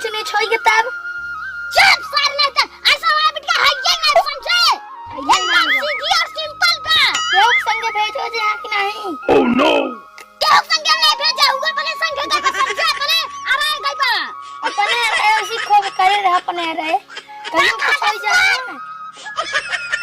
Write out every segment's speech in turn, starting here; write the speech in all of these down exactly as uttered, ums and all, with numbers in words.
नीच होई के तब? चुप, सर, नहीं तो ऐसा वाला बिटिया है ये नहीं समझे। ये एकदम सीधी और simple बा। केहू के संगे भेजो जे हाँ कि नहीं? Oh no! केहू के संगे नहीं भेजे, हुआ अपने संगे का समझे अपने अरे गई बा। अपने रहे उसी खूब करे रहे, अपने रहे। कहीं कुछ हो जाए।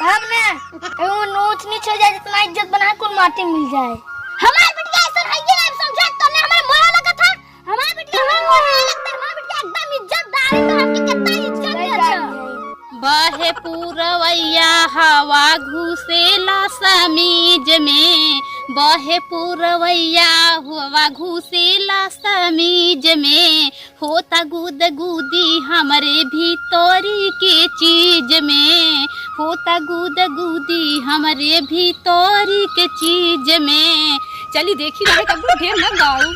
कब ने? कहीं वो ऊंच नीच हो जाए, जितना इज्जत बना कुल माटी मिल जाए। हमार बिटिया ऐसा है ये नहीं समझे, तने हमारे मोया लगत है। हमार बिटिया हमारे मोया लगत है, हमार बिटिया एकदम इज्जतदार है, तो हमके कितना इज्जत सही देत बात है। है। बहे पुरवैया हवा घुसेला समीज में, बहे पुरवैया हवा घुसेला समीज में, होता गुदगुदी हमरे भीतरी के चीज में, होता गुदगुदी हमरे भीतरी के चीज में। चली देखी रहे तब ढेर न गाऊ,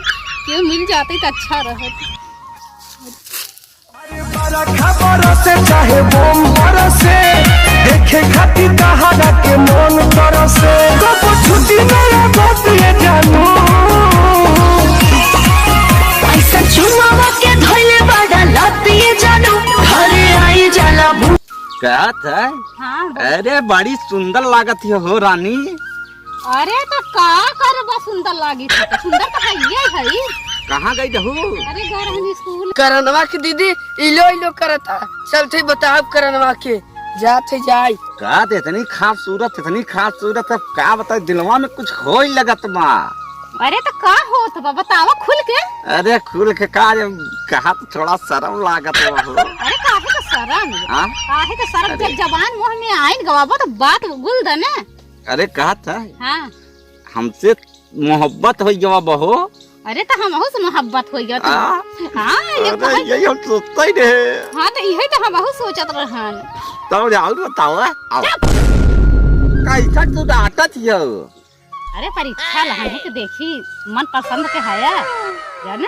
केहू मिल जाते तो अच्छा रहत। बरखा बरसे चाहे बम बरसे, देखे खातिर तहरा के मन तरसे। कब छुट्टी मेरा बात ये जानू। ऐसा चुमावा के धइले बड़ा लत ये जानू, घरे आई जाला भू- कहत है? हाँ, बोल। अरे, बड़ी सुंदर लागत है हो रानी। अरे, तो का करबा, सुंदर लागी थी, तो सुंदर तो है, ये है। कहाँ गई रहू? अरे, गए रहन स्कूल। करनवा के दीदी इलो इलो करता, चलते बताब करनवा के, जाते जाई। का तो इतनी खूबसूरत, इतनी खूबसूरत, अब का बताई, दिलवा में कुछ होई लगत बा। अरे, तो का होत बा, बतावा खुल के। अरे, खुल के का, ये कहा तो थोड़ा शर्म लागत बा हो। अरे, काहे तो शर्म? हाँ? काहे तो शर्म? अरे। जब जबान मुँह में आइन गवा बा, तो बात गुल दे ने। अरे, कहत है? हाँ। हमसे मोहब्बत होइ गवा बहो। अरे, तो हमहू से मोहब्बत होइ गवा तो। आ? हाँ, ये अरे, कहत यही हम सोचते ही रहे। हाँ, तो यही तो हमहू सोचत रहन। तब और बताओ, आओ। चुप। कैसा तू डांटत हियो? अरे, परीक्षा लहन है तो देखी, मन पसंद के है, जाने?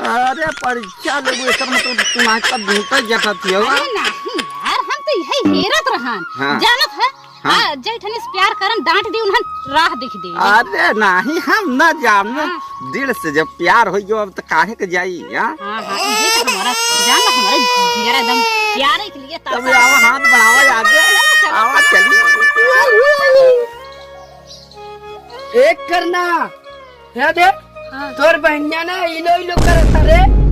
अरे, परीक्षा लेबू, एकर मतलब तू नाक का ढूंढते जटत हियो। अरे, नहीं यार, हम तो यही हेरत रहन। हाँ। जानत है? हाँ। हाँ, जय ठनी से प्यार करन, डांट दी, उन्हन राह देख दे। अरे नहीं, हम ना जान। हाँ। दिल से जब प्यार होइ गयो, अब तो काहे के जाई, हाँ? हाँ, हाँ, ये तो हमारा, जान लो, हमारे जिगरा एकदम प्यारे के लिए तब तरसा आवा, है। हाथ बढ़ावा, याद है? चलो, चलो, आवा, चलो। चली। एक करना, हे देख, हाँ। तोर बहिनिया ना इलो इलो करत रे।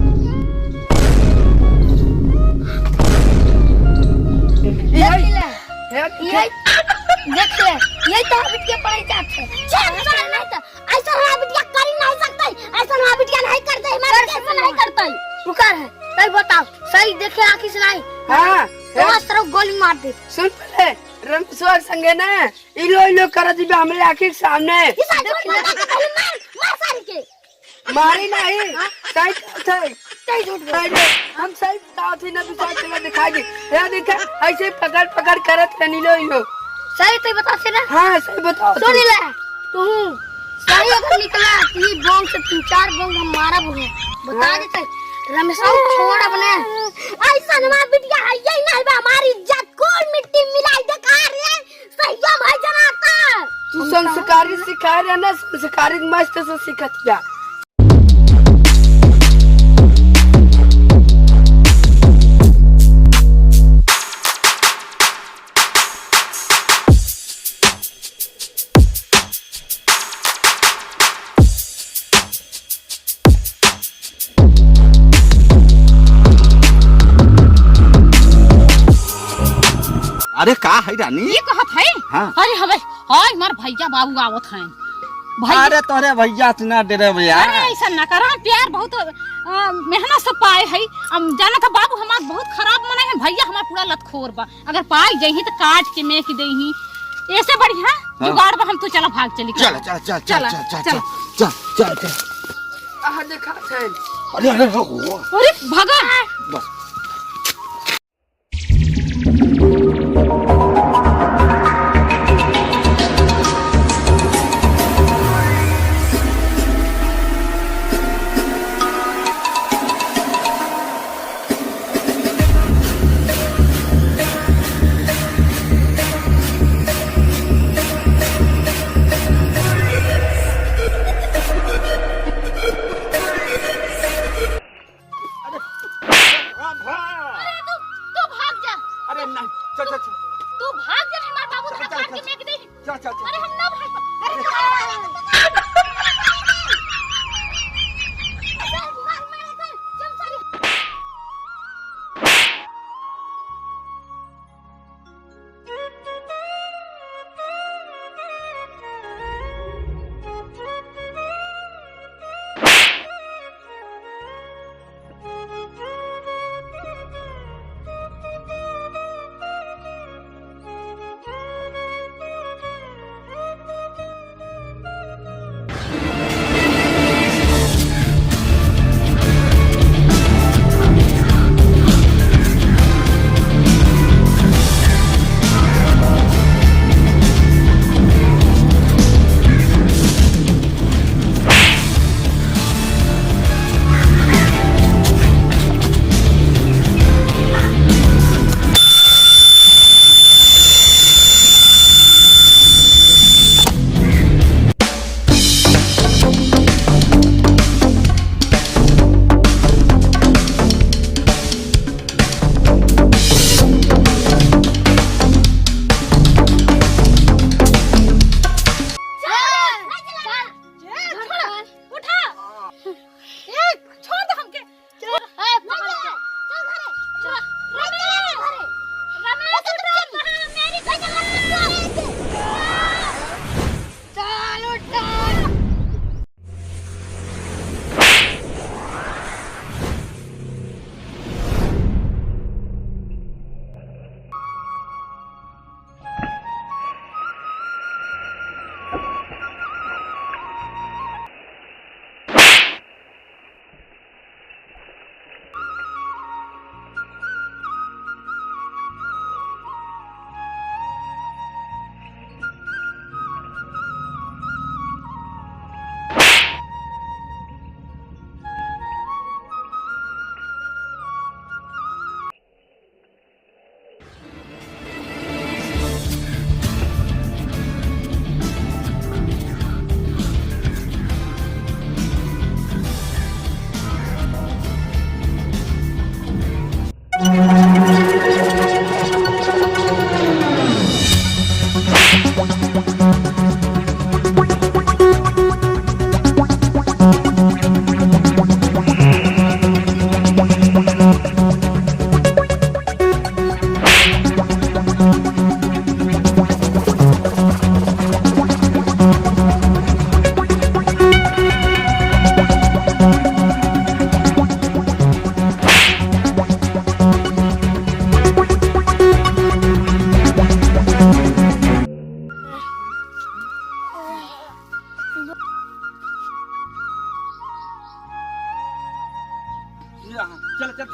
देख ले, हे, हे, ये, देख ले, ये तो बिटिया पढ़ाई जात है। चल, चल, नहीं तो, ऐसा हमारा बिटिया कर ही नहीं सकता है, ऐसा हमारा बिटिया नहीं करते, हमारा कर बिटिया ऐसा नहीं करता है। तू कर है, सही बताओ, सही देखे आँखी से नहीं। हाँ, तो हे। बस तरफ गोली मार दे। सुन पहले, रमेशवा संगे ना, इलो इलो करत बा हमरे आँखी के सामने। ई सासू माता के पहले मार, मार सारी के। मारी नहीं, हाँ? सही बात है। सही झूठ बोल। सही बात। हम सही बतावत ही ना, विश्वास चला दिखाई दे। या देखे, ऐसे पकड़ पकड़ करत रहनी लो इलो। सही तो बताते ना। हाँ, सही बताओ सुन तू। ले, तू सही अगर निकला, तो ये बोंग से तीन चार बोंग हम मारा बोले। बता हाँ। देते, रमेशवा छोड़ अपने। ऐसा हमार बिटिया है, यही नहीं बा हमारी इज्जत, कुल मिट्टी मिलाई दे का रे। सहिया भाई जनाता। तू संस्कारी सिखाए रहे ना, संस्कारी मस्त से सिखत जा। अरे का है रानी? ये कहत है? हाँ। अरे हवे, हाय मार भैया बाबू आवत हैं। भैया। अरे तोरे भैया से ना डरे भैया। अरे ऐसा ना करा, प्यार बहुत, अ, मेहनत से पाए है। हम जाना था बाबू हमार बहुत खराब मने है, भैया हमार पूरा लतखोर बा। अगर पाई जइही तो काट के मेक देही। ऐसे बढ़िया हाँ। जुगाड़ बा, हम तो चला भाग चली। चल, चल, चल, चल, चला, चल, चल, चला। चल, चल, चल। आहा, देखा थे। अरे, अरे, अरे, ओ। अरे, भागा। बस।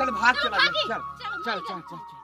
चल, भाग, चलो, चला जा, भागी। चल, चलो, चल, भागी। चल, चल, चल।